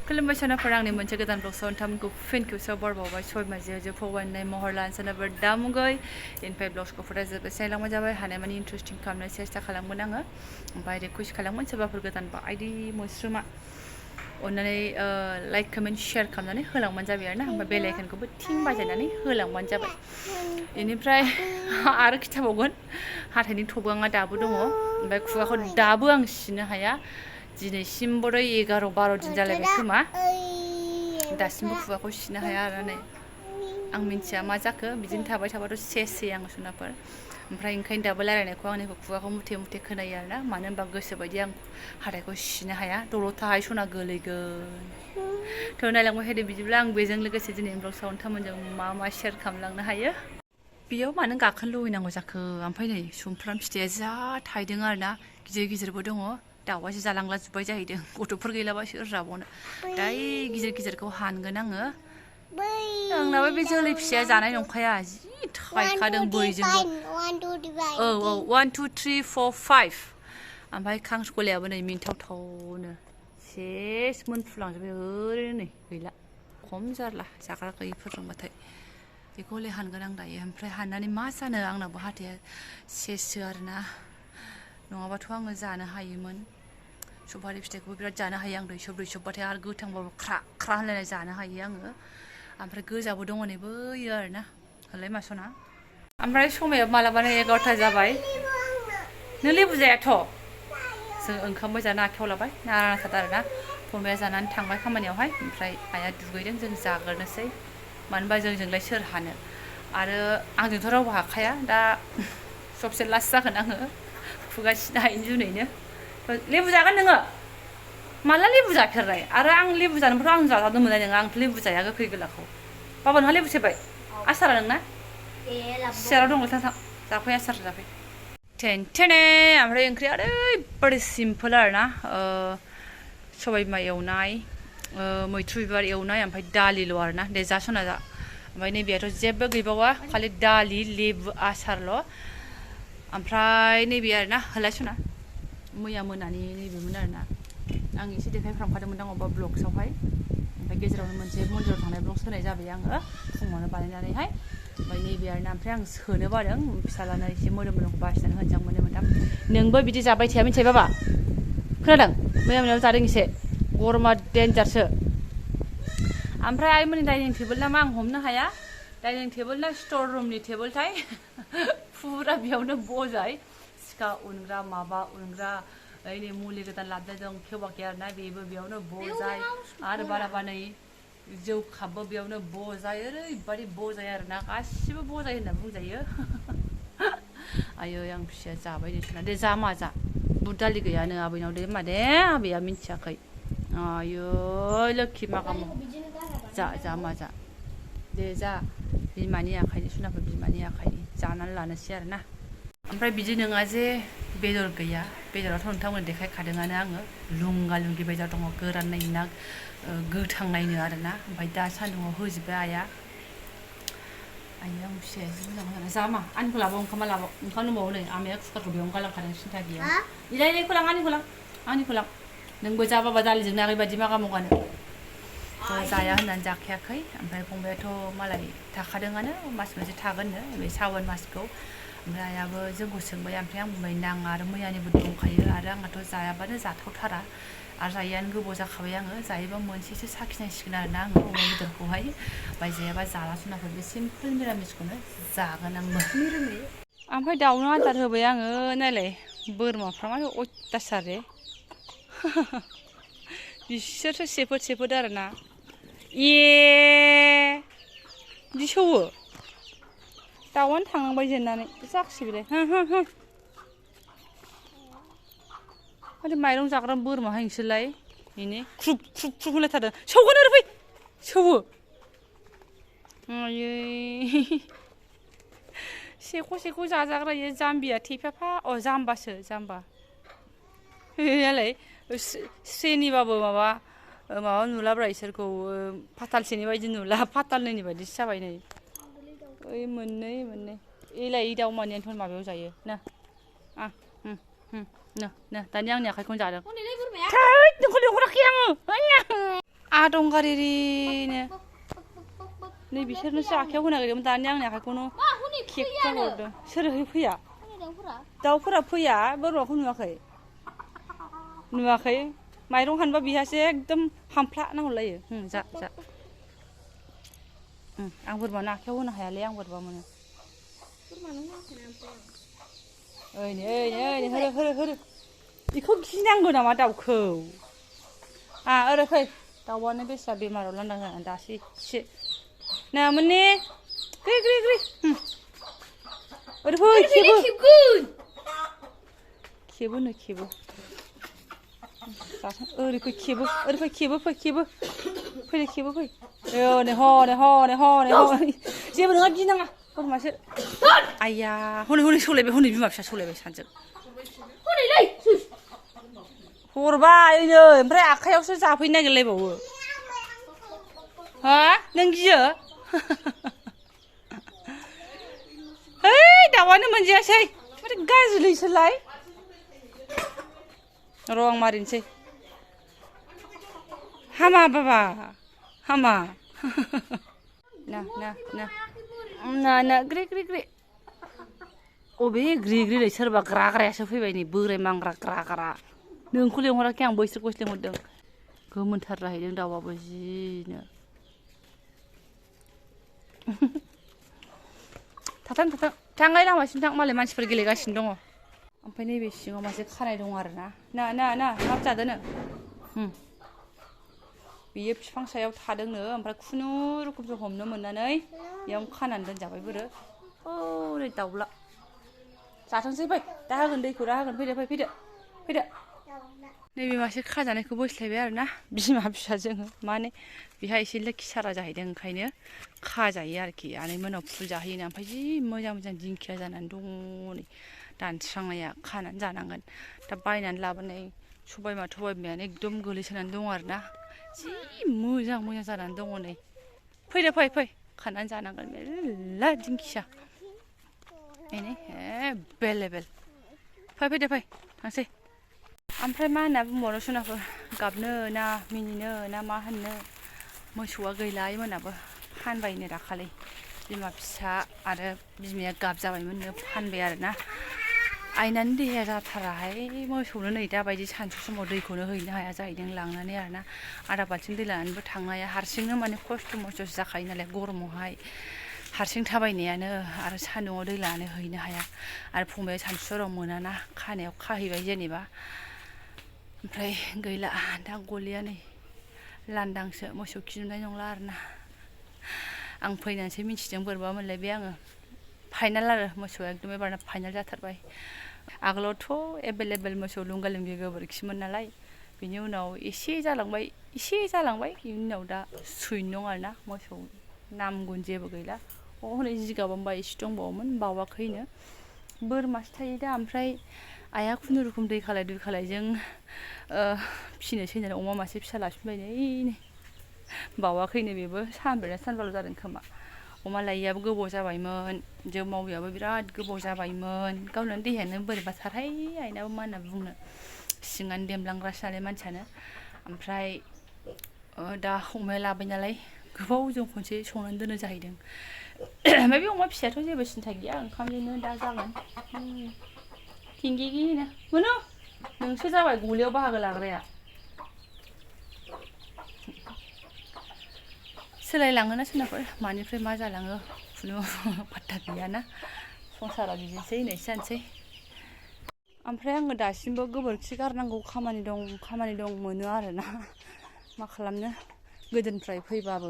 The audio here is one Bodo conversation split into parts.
खुलुमबाय सनाफोर आंनि मोनसे गोदान ब्लग नोंथांमोनखौ फिन खेबसेयाव बरबावबाय सय माजे फगवाननाय महर लानो सोनाबा दामुगै इनफाय ब्लग्सखौ फुरा जोबोद नायलांबाय जाबाय हानायमानि इन्टारेस्टिं खालामनो सेस्था खालामगोन आङो ओमफ्राय रिकुवेस्ट खालामगोन सोरबाफोर गोदानबा आइदि मोस्रोमा अननानै लाइक कमेन्ट शेयार खालामनानै होलांबानो जाबाय आरोना ओमफ्राय बेल आइकनखौबो थिं बाजायनानै होलांबानो जाबाय बेनिफ्राय आरो खिथाबावगोन हाथाइनि थबगाङा दाबो दङ ओमफ्राय खुगाखौ दाबो आं सिनो हाया दिनैसिम बोरै 11-12 दिन जालायबाय खोमा दासिमबो खुगाखौ सिनो हाया आरो नै आं मिन्थिया मा जाखो बिदिनो थाबाय थाबाथ' सेसै आं सनाफोर ओमफ्राय ओंखायनो दाबो रायलायनायखौ आंनिखौ खुगाखौ मुथे मुथे खोनायो आरोना मानो होनबा गोसोबायदि आं हाथाइखौ सिनो हाया दलद थाहाय सना गोलैगोन थ' नायलांबाय थादो बिदिब्ला आं बेजों लोगोसे दिनै ब्लग्सआव नोंथांमोनजों मा शेयार खालामलांनो हायो बेयाव मानो गाखोनो लुबैनांगौ जाखो ओमफ्राय नै सुमफ्राम फिथाइया जा थाइदों आरोना गिदिर गिदिरबो दङ दाउआसो जालांला जोब्बाय जाहैदों गथ'फोर गैलाबा सोर जाबावनो दाय गिदिर गिदिरखौ हानगोन आङो आंनाबो बे जोलै फिसाया जानाय नंखाया जि थाइखादों बैजोंबो औ 1 2 3 4 5 ओमफ्राय खांख्रिखलायाबो नै मिन्थावथावनो सेस मोनफ्रुलांजोब्बाय ओरैनो नै गैला खम जारला जाग्रा गैयिफोरजोंबाथाय बेखौ हले हानगोन आं दायो ओमफ्राय हाननानै मा जानो आंनाबो हाथाया सेससो आरोना नङाबाथ' आङो जानो हायोमोन सफारि फिथाइखौबो बिराद जानो हायो आं दैसब-दैसबबाथाय आरो गोथांबाबो ख्रा ख्रा होनलायनाय जानो हायो आङो ओमफ्राय गोजाबो दङ नै बैयो आरोना होलाय मा सना ओमफ्राय समायाव मालाबानो 11ता जाबाय नों लेबु जायाथ' जों ओंखामबो जानो आखायाव लाबाय नारा नाथा आरोना फंबाया जानानै थांबाय खामानियावहाय ओमफ्राय आइया दुगैदों जों जाग्रोनोसै मानो होनबा जोंजोंलाय सोर हानो आरो आंजोंथ' रावबो हाखाया दा सबसे लास्ट जागोन आङो खुगा सिनो हायिनि जुनैनो लेबु जागोन नोङो माला लेबु जाफेरनाय आरो आं लेबु जानोबोथ' आं जाजानो मोननाय नङा आंथ' लेबु जाया गोखै गोलाखौ बाबा नोंहा लेबु सेरबाय आसारा नोंना सियाराव दङ थां जाफै आसार जाफै टेनटेने ओमफ्राय ओंख्रिया ओरैबादि सिम्पोल आरोना सबाय बिमा एवनाय मैथ्रु बिबार एवनाय ओमफ्राय दालिल' आरोना दे जा सना जा ओमफ्राय नैबेयाथ' जेबो गैबावा खालि दालि लेबु आसारल' ओमफ्राय नैबे आरोना होलाय सना मैया मोनानि नैबेमोन आरोना आं एसे देखायफ्रामखादोंमोन दां अबेबा ब्लग्सआवहाय ओमफ्राय गेजेरावनो मोनसे मन्दिराव थांनाय ब्लग्स होनाय जाबाय आङो फुङावनो बानायनानैहाय ओमफ्राय नैबे आरोना ओमफ्राय आं सोनो बादों फिसालानो एसे मोदोम मोदोमखौ बासिनानै होनसां मोननै मोनथाम नोंबो बिदि जाबाय थाया मिथिबाय बाबा खोनादों मैया मोनायाव जादों एसे गरमा डेन्जारसो ओमफ्राय आइमोननि डाइनिं टेबोल ना मा आं हमनो हाया डाइनिं टेबोल ना स्टर रुमनि टेबोलथाय फुरा बेयावनो बजाय सिखा उनग्रा माबा उनग्रा ओइ मुलि गोदान लाबोदों खेवाखै आरोना बेबो बेयावनो बजाय आरो बाराबा नै जौ खाबबो बेयावनो बजाय ओरैबादि बजाय आरोना गासिबो बजाय होनना बुंजायो आयै आं फिसाया जाबाय नोंसोरना दे जा मा जा बुट दालि गैयानो आबैनाव दे मा दे आबैया मिन्थियाखै आयै लोखि मागाम जा मा जा दे जा बिमानि आखाइनि सुनाफोर बिमानि आखाइनि जानानै लानोसै आरोना ओमफ्राय बिदि नङा जे बेदर गैया बेदराथ' नोंथांमोन देखायखादोंआनो आङो लुंगा लुंगि बेदर दङ गोरान नायनो ना गोथां नायनो आरोना ओमफ्य दा सान्दुङाव होजोब्बाय आइया आं फिसाया जि मोजां मोजां जा मा आंनिखौ लाबाव ओंखामा लाबाव ओंखाम दंबावो नै आमाया कुकारखौ बेयावनो गालांखादों सिन्था गैया इलायखौ लां आंनिखौ लां नोंबो जा बाबा दालिजों नागै बायदि मागा मगानो जाया होननानै जाखायाखै ओमफ्राय फंबायाथ' मालाय थाखादोंआनो मास मोनसे थागोननो बे सावन मासखौ ओमफ्राय आइयाबो जोंखौ सोंबाय ओमफ्राय आं बुंबाय नाङा आरो मैयानिबो दंखायो आरो आंहाथ' जायाबानो जाथावथारा आरो जायैआनो गोबाव जाखाबाय आङो जायोबा मोनसेसो साखिनांसिगोन आरोना आङो अमा बेदरखौहाय ओमफ्राय जायाबा जाला सुनाफोर बे सिम्पोल मिरामिसखौनो जागोन आंबो ओमफ्राय दाउनो आदार होबाय आङो नायलाय बोरमाफ्रा मा अयथासार रे बिसोरसो सेफोद आरोना बिदि सौवो दाउआनो थांनांबाय जेननानै जाखिसै बेलाय आरो माइरं जाग्रा बोरमा हायनोसोलाय बेनो ख्रुब ख्रुब ख्रुब होनलायथारदों सौगोन आरो फै सौवो आयै सेख' जाजाग्रा इयो जाम्बिया थेफाफा जाम्बा यालाय स्रेनिबाबो माबा नुलाब्रा इसोरखौ फाथालसेनि बायदि नुला फाथालनैनि बायदिसो जाबाय नै ओइ मोननै एलाय दाउ मानियानोथ' माबायाव जायो ना दानि आंनि आखाइखौनो जादों थैद नोंखौ लेंहराखै आङो दंगारिरिनो नै बिसोरनोसो आखायाव होना गैदोंमोन दानि आंनि आखाइखौनो खेबथा हरदों सोर फैया दाउफोरा फैया बोरमाखौ नुवाखै माइरं हानबा बिहासो एकदम हामफ्ला नांहरलायो जा आं बोरमानो आखायाव होनो हायालै आं बोरैबा मोनो ओइनै होरो बेखौ गिनांगौ नामा दाउखौ ओरै फै दाउआनो बेस्रा बेमाराव लांदां जानानै दासो एसे नामोनने ग्रि ओरै फै खेबो ओरै फै हनै जेबो नङा गिनाङा बोरमासो आइया हनै सौलायबाय हनै बिमा फिसा सौलायबाय सानजों हरबाय ओमफ्राय आखाइयावसो जाफैनो नागिरलायबावो हा नों गियो दाउआनो मोनजायासै माथो गाज्रिसोलाय र' आं मारिनोसै हामा बाबा हामा ना ग्रि अबे ग्रि सोरबा ग्राग्रायासो फैबाय नै बोराय मांग्रा ग्रा नोंखौ लेंहराखै आं बैसोरखौसो लेंहरदों गोमोनथार जाहैदों दाउआबो जिनो थांलाय लामासिम थां मालाय मानसिफोर गेलेगासिनो दङ ओमफ्राय नैबे सिङाव मासे खानाय दङ आरोना ना हाब जादोनो बियो बिफां सायाव थादोंनो ओमफ्राय खुनुरुखुमसो हमनो मोननानै बेयाव खानानै दोनजाबाय बोरो ओरै दाउला जाथोंसै फै दा होगोन दैखौ दा होगोन फैदो नैबे मासे खाजानायखौ बोस्लायबाय आरोना बिमा फिसाजों माने बेहा एसे लोखि सारा जाहैदों ओंखायनो खाजायो आरोखि आनैमोनाव फुल जाहैयोना ओमफ्राय जि मोजां दिंखिया जानानै दङ नै दानस्रांनाया खानानै जानांगोन दा बायनानै लाबोनाय सबायमायानो एकदम गोलैसोनानै दङ आरोना जि मोजां जानानै दङ नै फैदो फै खानानै जानांगोन मेरला दिंखिया एभेलेबेल फैदो थांसै ओमफ्राय मा होनना बुंबावनो सनाफोर गाबनो ना मिनिनो ना मा होननो मोसौआ गैला आइमोनाबो फानबायनो दाखालि बिमा फिसा आरो बिमाया गाब जाबायमोननो फानबाय आरोना आइनानो देहाया जाथाराहाय मोसौनो नै दाबायदि सानसु समाव दैखौनो हैनो हाया जाहैदों लांनानै आरोना आधा बाल्थिं दै लानानैबो थांनो हाया हारसिंनो माने खस्थ' मस्थ'सो जाखायो नालाय गरमावहाय हारसिं थाबायनायानो आरो सान्दुङाव दै लानानै हैनो हाया आरो फंबाया सानसुराव मोनाना खानायाव खाहैबाय जेनेबा ओमफ्राय गैला दा गलिया नै लांदांसो मोसौ खिनुनाय नंला आरोना आं फैनानैसो मिथिदों बोरैबा मोनलायबाय आङो फाइनाल आरो मोसौआ एकदम एबारना फाइनाल जाथारबाय आगोलावथ' एभेलेबेल मोसौ लुंगा लुंगि गोबोरखिमोन नालाय बिनि उनाव एसे जालांबाय बिनि उनाव दा सुइनो दं आरोना मोसौ नाम गुन जेबो गैला हनै जिगाबावबा एसे दंबावोमोन बावाखैनो बोरमासो थायो दा ओमफ्राय आइया खुनुरुखुम दै खालायजों फिसिनोसै होननानै अमा मासे फिसा लाफिनबाय नै बावाखैनो बेबो सानब्रै ना सानबाल' जादों खोमा अमा लायैयाबो गोबाव जाबायमोन जौ मावैयाबो बिराद गोबाव जाबायमोन गावनानो देहायानो बोरैबाथारहाय आइनाबो मा होनना बुंनो सिङानो देमलांग्रासो नालाय मानसियानो ओमफ्राय दा अमाया लाबाय नालाय गोबावजों खनसे संनानै दोनो जाहैदों ओमफ्राय बे अमा फिसायाथ' जेबो सिन्था गैया ओंखामजोंनो दा जागोन थिंगिगिनो मोनो नोंसो जाबाय गलियाव बाहागो लाग्राया सोलायलाङोना सोनाफोर मानिफ्राय मा जालाङो खुनु पात्ता गैयाना संसारा बिदिनोसै होननायसो जानोसै ओमफ्राय आङो दासिमबो गोबोरखि गारनांगौ खामानि दं मोनो आरोना मा खालामनो गोदोनिफ्राय फैबाबो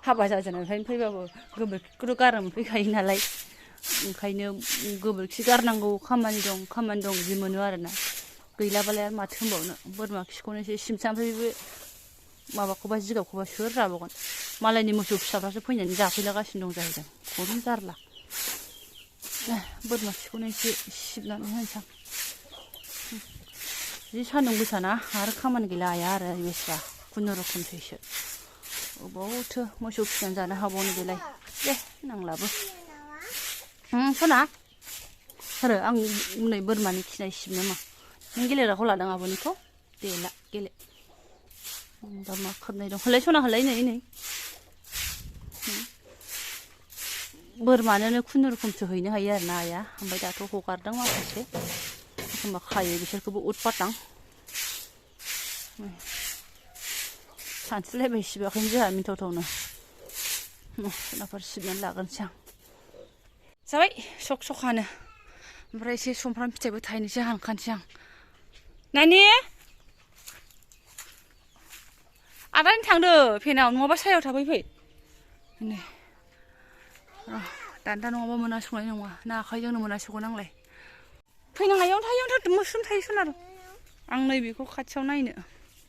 हाबा जाजेननायनिफ्रायनो फैबाबो गोबोरखिखौथ' गारनो मोनफैखायो नालाय ओंखायनो गोबोरखि गारनांगौ खामानि दं बिदि मोनो आरोना गैलाबालाय आरो माथो होनबावनो बोरमा खिखौनो एसे सिमसा ओमफ्राय बे माबाखौबा जिगाबखौबा सोर जाबावगोन मालायनि मोसौ फिसाफ्रासो फैनानै जाफैलागासिनो दं जाहैदों खम जारला बोरमा खिखौनो एसे सिबनानै होनोसां जि सान्दुं गोसाना आरो खामानि गैला आइया आरो बेसेबा खुनुरुखुमसैसो अबावथो मोसौ फिसिनानै जानो हाबावनो बेलाय दे नांलाबो सना आरो आं नै बोरमानि खिनाय सिबनो मा नों गेलेग्राखौ लादों आब'निखौ दे ला गेले दा मा खोबनाय दं होलाय सना होलाय नै बोरमानोनो खुनुरुखुमसो हैनो हायो आरो ना आइया ओमफ्राय दाथ' हगारदों माखासे एखमबा खायो बिसोरखौबो उदपातां सानस्रिलायबाय सिबाखैनो जोंहा मिन्थावथावनो सनाफोर सिबनानै लागोनसै आं जाबाय सक सकानो ओमफ्राय एसे सुमफ्राम फिथाइबो थाइनैसो हानखानोसै आं नानि आदानि थांदो फेनाव नङाबा सायाव थाफै फै नै दान्दा नङाबा मोनासंनाय नङा ना आखाइजोंनो मोनासौगोन आंलाय फैनो हायावनो थायो मोस्रोम थायो सोनार आं नै बेखौ खाथियाव नायनो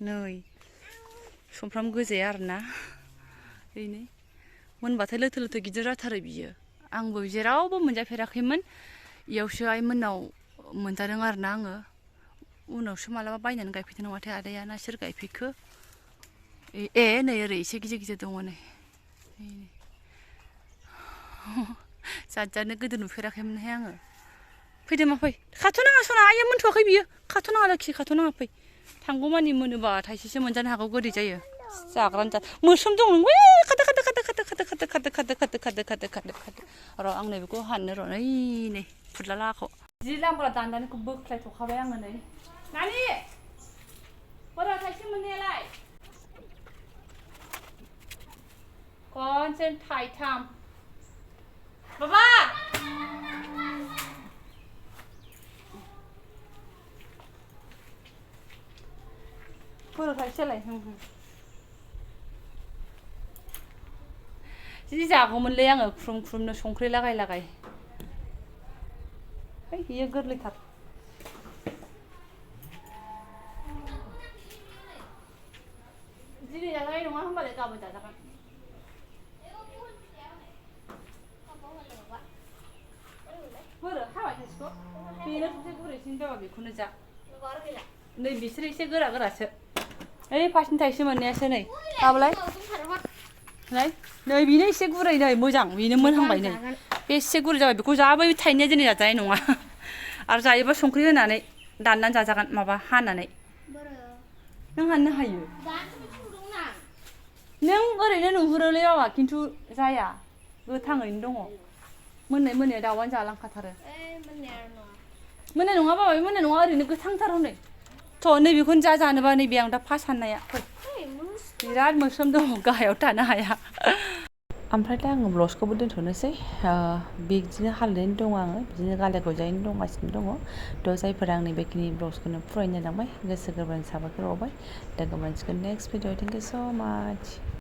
नै सुमफ्राम गोजाया आरोना बेनो मोनबाथाय लोथो लोथो गिदिर जाथारो बियो आंबो जेरावबो मोनजाफेराखैमोन इयावसो आइमोननाव मोनजादों आरोना आङो उनावसो मालाबा बायनानै गायफैदों नामाथाय आदाया ना सोर गायफैखो ए नै ओरै एसे गिदिर गिदिर दङ नै जात जातनो गोदो नुफेराखैमोनहाय आङो फैदो मा फै खाथ'नाङा सना आइया मोनथ'वाखै बियो खाथ'नाङा लोखि खाथ'नाङा फै थांगौमानि मोनोबा थाइसेसो मोनजानो हागौ गोदै जायो जाग्रानो जा मोस्रोम दं नोंबो खादो र' आं नै बेखौ हाननो र' नै फुरला लाखौ जि लामब्रा दान्दानिखौ बोख्लायथ'खाबाय आङो नै नानि बोरा थाइसे मोननायालाय खनसे थाइथाम बाबा बोरा थाइसेयालाय जि जागौमोनलै आङो ख्रुम ख्रुमनो संख्रि लागाय लागाय है बेयो गोरलैथार दिनै जाजानाय नङा होनबालाय गाबोन जाजागोन बोरो हाबाय थाइसेखौ बेनो थोबसे गुरैसिन जाबा बेखौनो जा नै बिसोरो एसे गोरा गोरासो ओइ फार्स्टनि थाइसे मोननायासो नै लाबोलाय नै बेनो एसे गुरै नै मोजां बेनो मोनहांबाय नै बे एसे गुरै जाबाय बेखौ जाबाय थाइनाया दिनै जाजानाय नङा आरो जायोबा संख्रि होनानै दाननानै जाजागोन माबा हानानै नों हाननो हायो नों ओरैनो नुहुरोलै बाबा खिन्थु जाया गोथाङैनो दङ मोननाय दाउआनो जालांखाथारो मोननाय नङा बाबा बे मोननाय नङा ओरैनो गोथांथार हनै थ' नैबेखौनो जानोबा नैबे आं दा फास हाननाया बिराद मोस्रोम दङ गाहायाव थानो हाया ओमफ्राय दा आङो ब्लग्सखौबो दोनथ'नोसै बिदिनो हालोदैनो दङ आङो बिदिनो गाले गुजायैनो दंगासिनो दङ थ' जायफोरा आंनि बेखिनि ब्लग्सखौनो फरायनो लांबाय गोसो गोरबोनि साबायखर बावबाय लोगो मोनसिगोन नेक्स्ट भिडिअ थेंक इउ स' माच